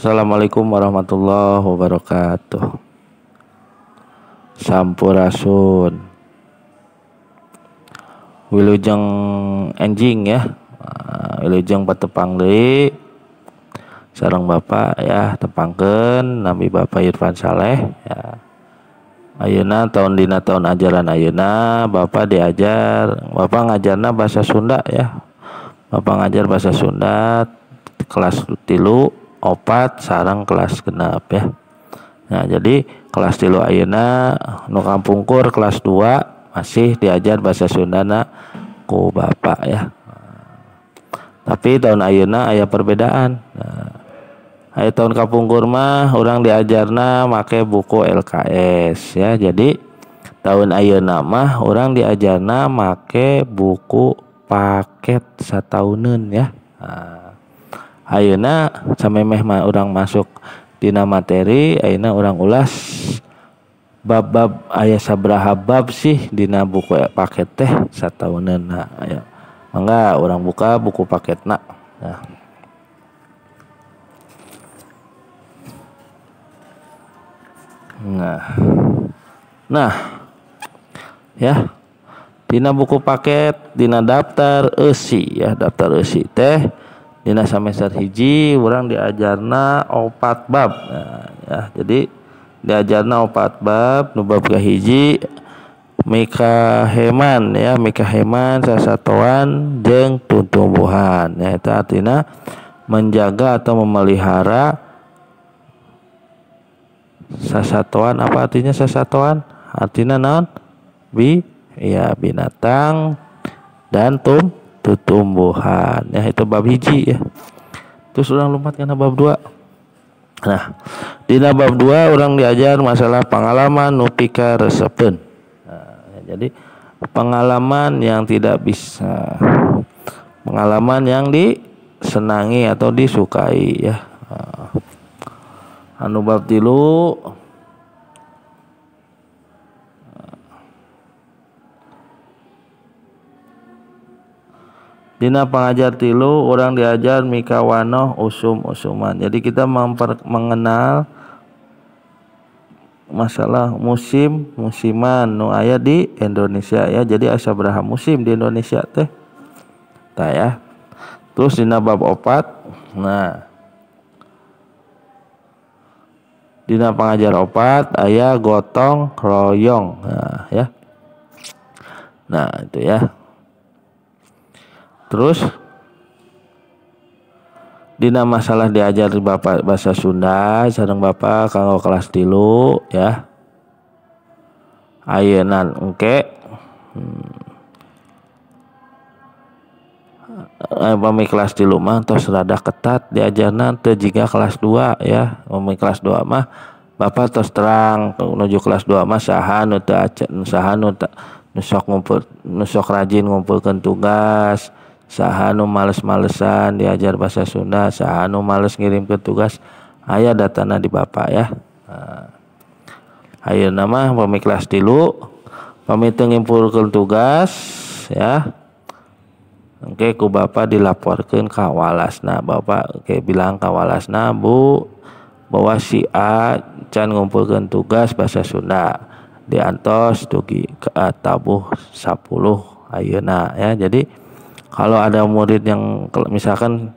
Assalamualaikum warahmatullahi wabarakatuh. Sampurasun. Wilujeng enjing ya. Wilujeng patepang deui sareng Bapak ya, tepangkeun nami Bapak Irfan Saleh ya. Ayeuna tahun dina tahun ajaran ayeuna Bapak diajar, Bapak ngajarna bahasa Sunda ya. Bapak ngajar bahasa Sunda kelas 3, 4 sareng kelas 6 ya. Nah, jadi kelas 3 ayeuna nu kampungkur kelas 2 masih diajar bahasa Sundana ku Bapak ya. Tapi tahun ayeuna aya perbedaan. Nah, aya tahun kapungkur mah urang diajarna make buku LKS ya. Jadi tahun ayeuna mah urang diajarna make buku paket satauneun ya. Nah, ayeuna samemeh mah urang masuk dina materi, ayeuna urang ulas bab-bab aya sabaraha bab sih dina buku paket teh satauneun. Nah, ayo mangga urang buka buku paketna. Nah. Nah, ya. Dina buku paket dina daftar eusi ya, daftar eusi teh dina semester 1 urang diajarna 4 bab. Nah, ya, jadi diajarna 4 bab, nu bab kahiji mika heman ya, mika heman sasatoan jeung tumbuhan ya, eta artina menjaga atau memelihara sasatoan. Apa artinya sasatoan? Artinya naon? Bi ya, binatang dan tumbuhan ya, itu bab 1 ya. Terus urang lompat kana bab 2. Nah, dina bab 2 urang diajar masalah pengalaman nu pikaresepeun. Nah, jadi pengalaman yang tidak bisa, pengalaman yang disenangi atau disukai ya. Nah, anu bab 3 dina pengajar 3 orang diajar mikawanoh usum-usuman. Jadi kita mengenal masalah musim musiman nu aya di Indonesia ya. Jadi asa baraha musim di Indonesia teh. Tah ya. Terus dina bab 4. Nah, dina pengajar 4 aya gotong royong. Nah, ya. Nah, itu ya. Terus dina masalah diajar Bapak bahasa Sunda sareng Bapak kanggo kelas 3 ya. Ayeuna engke pami kelas 3 mah tos rada ketat diajarna teu jiga kelas 2 ya. Pami kelas 2 mah Bapak tos terang menuju kelas 2 mah saha nu teu saha nu sok ngumpul, nu sok rajin ngumpulkeun tugas, saha nu males-malesan diajar bahasa Sunda, saha nu males ngirimkeun tugas, aya datana di Bapak ya. Nah, ayeuna mah pami kelas 3 pami teu ngumpulkeun tugas ya, engke ku Bapak dilaporkeun ka walasna. Bapak engke bilang ka walasna, Bu, bahwa si A can ngumpulkeun tugas bahasa Sunda diantos dugi ke tabuh 10 ayeuna ya. Jadi kalau ada murid yang misalkan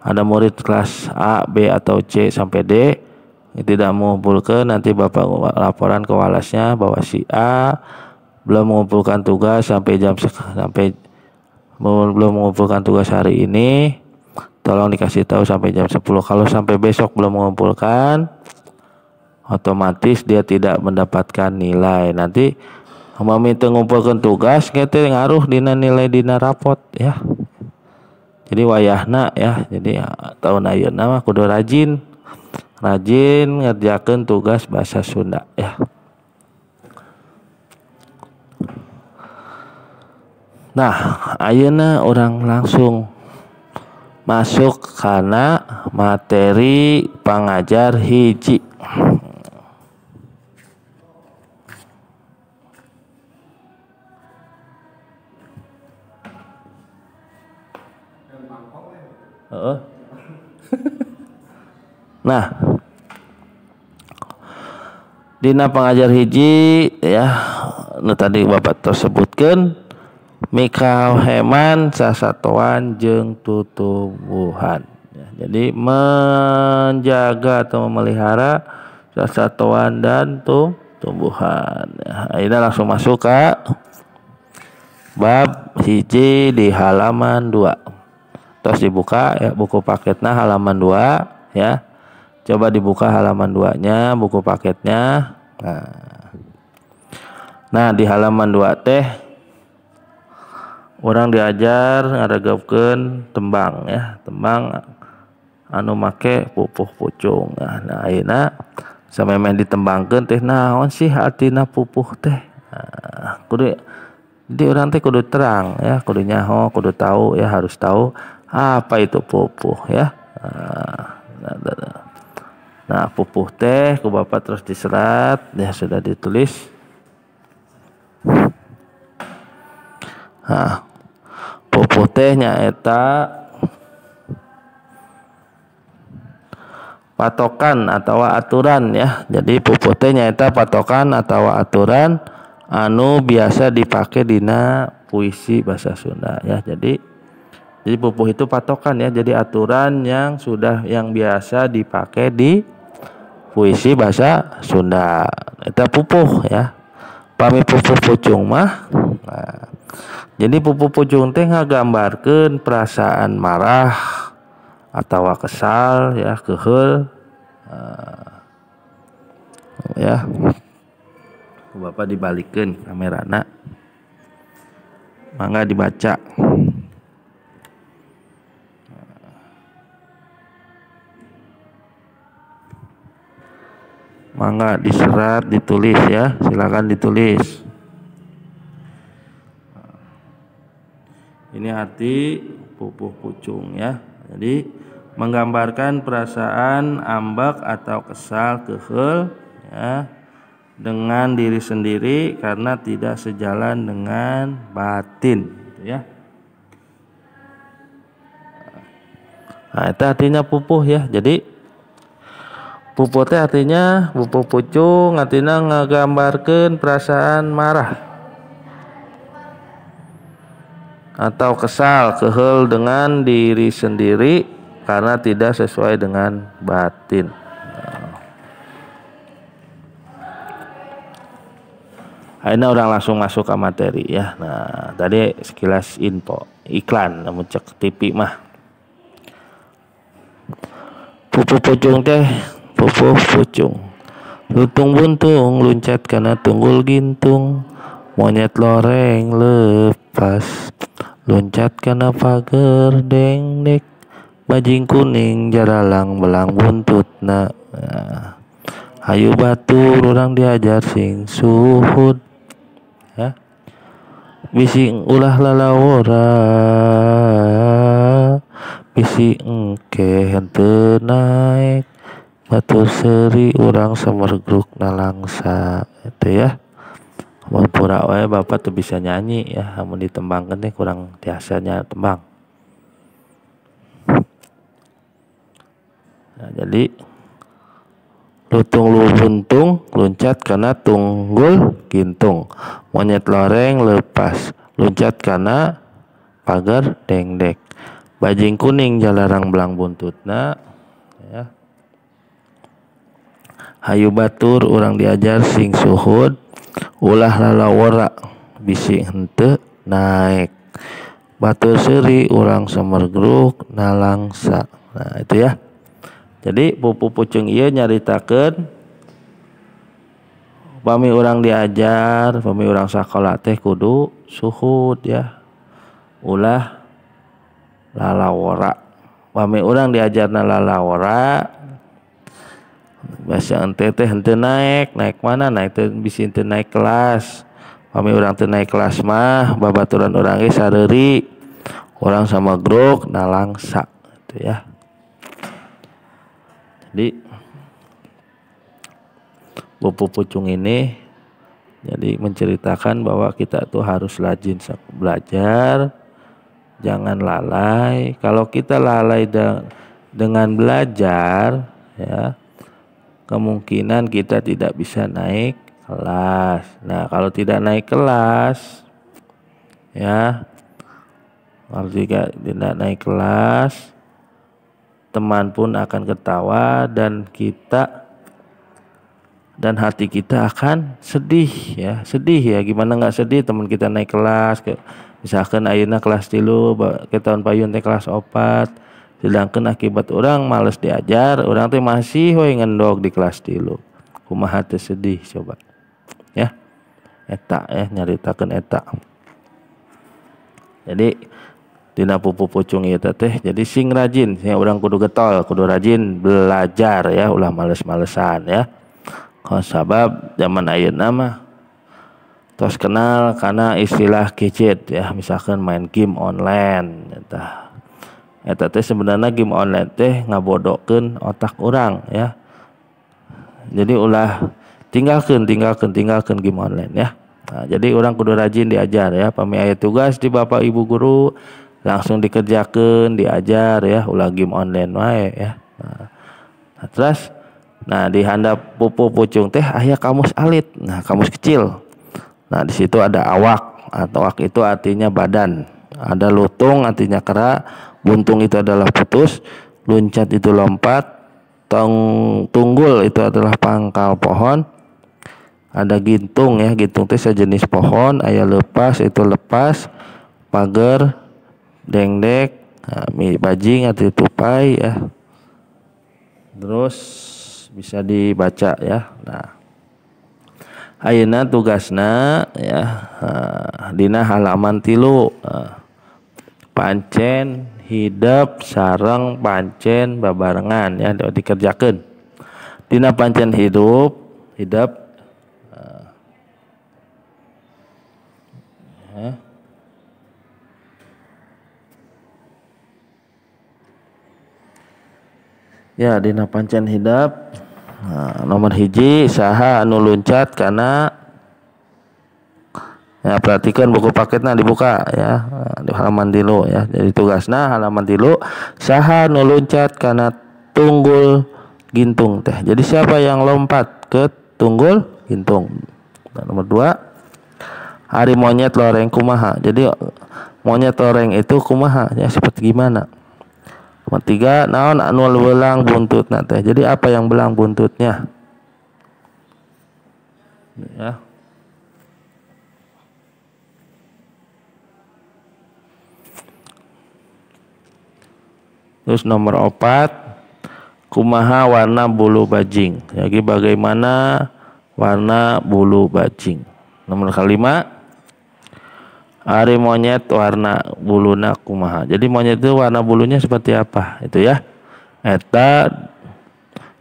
ada murid kelas A, B atau C sampai D tidak mengumpulkan, nanti Bapak laporan ke walasnya bahwa si A belum mengumpulkan tugas sampai jam sampai belum mengumpulkan tugas hari ini, tolong dikasih tahu sampai jam 10. Kalau sampai besok belum mengumpulkan, otomatis dia tidak mendapatkan nilai. Nanti meminta ngumpulkan tugas gitu ngaruh dina nilai dina rapot ya. Jadi wayahna ya. Jadi tahun ayeuna mah kudu rajin ngerjakeun tugas bahasa Sunda ya. Nah, ayeuna orang langsung masuk karena materi pangajar 1. Heeh. Nah, dina pangajar hiji ya nu tadi Bapak tersebutkeun mikaheman sasatoan jeung tutubuhan ya, jadi menjaga atau memelihara sasatoan dan tumbuhan ya, ayeuna langsung masuk ke bab hiji di halaman 2. Terus dibuka ya buku paketnya halaman 2 ya. Coba dibuka halaman 2-nya buku paketnya. Nah, di halaman 2 teh orang diajar ngaregepkeun tembang ya, tembang anu make pupuh pucung. Nah, ayeuna samemeh ditembangkeun teh naon sih artina pupuh teh? Nah, kudu jadi orang teh kudu terang ya, kudu nyaho, kudu tahu ya, harus tahu apa itu pupuh ya. Nah, pupuh teh ku Bapak terus diserat ya, sudah ditulis. Nah, pupuh teh nyaeta patokan atau aturan ya. Jadi pupuh teh nyaeta patokan atau aturan anu biasa dipakai dina puisi bahasa Sunda ya. Jadi pupuh itu patokan ya, jadi aturan yang sudah yang biasa dipakai di puisi bahasa Sunda. Eta pupuh ya. Pami pupuh pucung mah. Nah, jadi pupuh pucung teh ngagambarkeun perasaan marah atau kesal ya, keheul. Ya. Bapak dibalikeun kamerana. Mangga dibaca. Mangga diserat, ditulis ya, silakan ditulis. Ini arti pupuh pucung ya. Jadi menggambarkan perasaan ambek atau kesal, keheul ya, dengan diri sendiri karena tidak sejalan dengan batin gitu ya. Nah, itu artinya pupuh ya. Jadi pupuh teh artinya pupuh pucung artinya ngagambarkeun perasaan marah atau kesal, keheul dengan diri sendiri karena tidak sesuai dengan batin. Nah, ini orang langsung masuk ke materi ya. Nah, tadi sekilas info iklan namun cek TV mah. Pupuh pucung teh pupuh pucung, lutung buntung luncat karena tunggul gintung, monyet loreng lepas loncat karena pager dengdek, bajing kuning jaralang belang buntutna. Nah, hayu batur urang diajar sing suhud ya, bising ulah lalawora, bisi engke henteu naek, batur seuri urang samergruk nalangsa itu ya. Mun pura wae Bapak tuh bisa nyanyi ya, amun ditembangkeun teh kurang tiasanya tembang. Nah, jadi lutung lubuntung loncat karena tunggul gintung, monyet loreng lepas loncat karena pagar dengdek, bajing kuning jalarang belang buntutna ya. Hayu batur urang diajar sing suhud, ulah lalawora bisi henteu naek, batur seuri urang samergruk nalangsa. Nah, itu ya. Jadi pupuh pucung ieu nyaritakeun pami urang diajar, pami urang sakola teh kudu suhud ya, ulah lalawora. Pami urang diajarna lalawora, bahasa ente teh henteu naek, naek mana? Naek teh bisi henteu naik kelas. Pami urang teu naik kelas mah babaturan urang ge sareuri, urang samagruk nalangsa gitu ya. Jadi pupuh pucung ini jadi menceritakan bahwa kita tuh harus rajin belajar, jangan lalai. Kalau kita lalai dengan belajar ya, kemungkinan kita tidak bisa naik kelas. Nah, kalau tidak naik kelas ya, kalau tidak naik kelas, teman pun akan ketawa dan kita dan hati kita akan sedih ya, sedih ya. Gimana nggak sedih, teman kita naik kelas, misalkan ayeuna kelas 3 ke tahun payun teh kelas 4, sedangkan akibat orang males diajar, orang teh masih we ngendog di kelas 3. Kumaha teh sedih coba ya. Eta ya, nyaritakeun eta. Jadi dina pupuh pucung ieu teh, jadi sing rajin ya, urang kudu getol, kudu rajin belajar ya, ulah males-malesan ya. Sabab zaman ayeuna mah tos kenal karena istilah gadget ya, misalkan main game online eta. Eta teh sebenarnya game online teh ngabodokeun otak urang ya. Jadi ulah tinggalkeun game online ya. Nah, jadi urang kudu rajin diajar ya, pami aya tugas di bapak ibu guru langsung dikerjakeun, diajar ya, ulah game online wae ya. Nah, terus nah di handap pupuh pucung teh aya kamus alit. Nah, kamus kecil. Nah, di situ ada awak. Atau awak itu artinya badan. Ada lutung artinya kera, buntung itu adalah putus, luncat itu lompat, tunggul itu adalah pangkal pohon. Ada gintung ya, gintung itu sejenis pohon, aya lepas itu lepas, pagar, dengdek, nah, bajing atau tupai ya. Terus bisa dibaca ya. Nah, ayeuna tugasna ya, dina halaman 3, pancen hidep sareng pancen babarengan ya, dikerjakeun. Dina pancen hidup hidep ya. Ya, dina pancen hidep. Nah, nomor 1 saha anu luncat karena ya, perhatikan buku paketnya dibuka ya, di halaman 3 ya. Jadi tugasna halaman 3 saha anu luncat karena tunggul gintung teh. Jadi siapa yang lompat ke tunggul gintung. Nah, nomor 2 hari monyet loreng kumaha. Jadi monyet loreng itu kumaha ya, seperti gimana. Nomor 3 naon anu belang buntutna teh. Jadi apa yang belang buntutnya? Ya. Terus nomor 4 kumaha warna bulu bajing. Jadi bagaimana warna bulu bajing. Nomor 5 ari monyet warna buluna kumaha. Jadi monyet itu warna bulunya seperti apa itu ya. Eta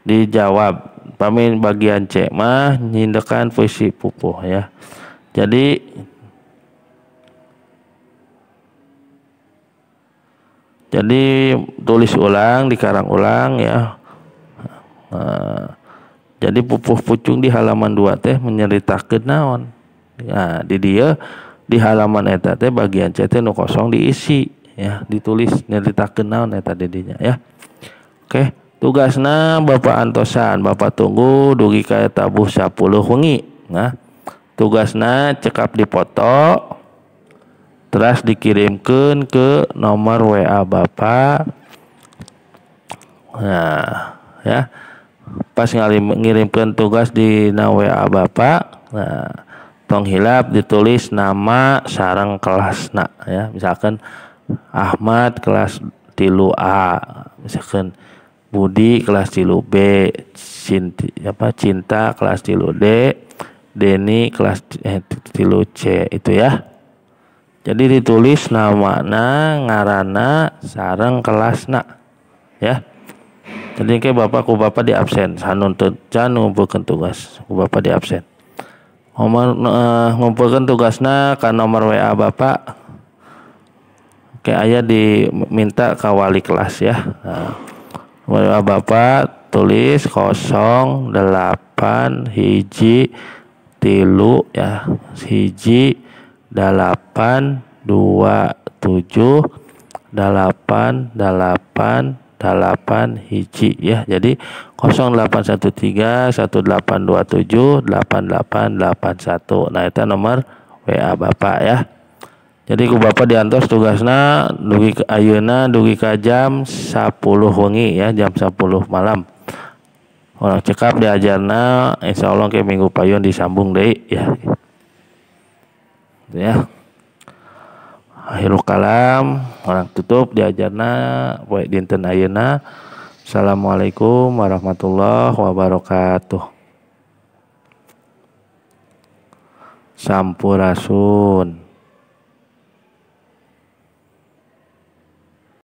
dijawab. Pami bagian C mah nyindekan puisi pupuh ya. Jadi tulis ulang, dikarang ulang ya. Nah, jadi pupuh pucung di halaman 2 teh menyeritakeun naon. Nah, di dia di halaman eta teh bagian C teh nu kosong diisi ya, ditulis nyeritakeun naon eta di dinya ya. Oke, tugasna Bapak antosan, Bapak tunggu dugi ka tabuh 10 wengi. Nah, tugasna cekap dipoto terus dikirimkan ke nomor WA Bapak. Nah, ya. Pas ngirimkan tugas di WA Bapak, nah tong hilap ditulis nama sareng kelasna ya. Misalkan Ahmad kelas 3A, misalkan Budi kelas 3B, Cinta kelas 3D, Deni kelas 3C itu ya. Jadi ditulis namana, ngaranna, sareng kelasna ya. Jadi ke bapak ku bapak di absen, sanun can ngumpulkeun tugas, ku bapak di absen. Nomor ngumpulkeun tugasna ka nomor WA bapak. Oke, aya diminta ka wali kelas ya. Nah, WA bapak tulis 08 1 3 ya, 1 8 2 7 8 8 8 hiji ya. Jadi 0813 1827 8881. Nah, itu nomor WA Bapak ya. Jadi ku Bapak diantos tugasna dugi ke ayeuna dugi ka jam 10 wengi ya, jam 10 malam. Urang cekap diajarna, insyaallah ke minggu payun disambung deui ya. Ya. Akhirul kalam, urang tutup diajarna poe dinten ayeuna. Assalamualaikum warahmatullahi wabarakatuh. Sampurasun.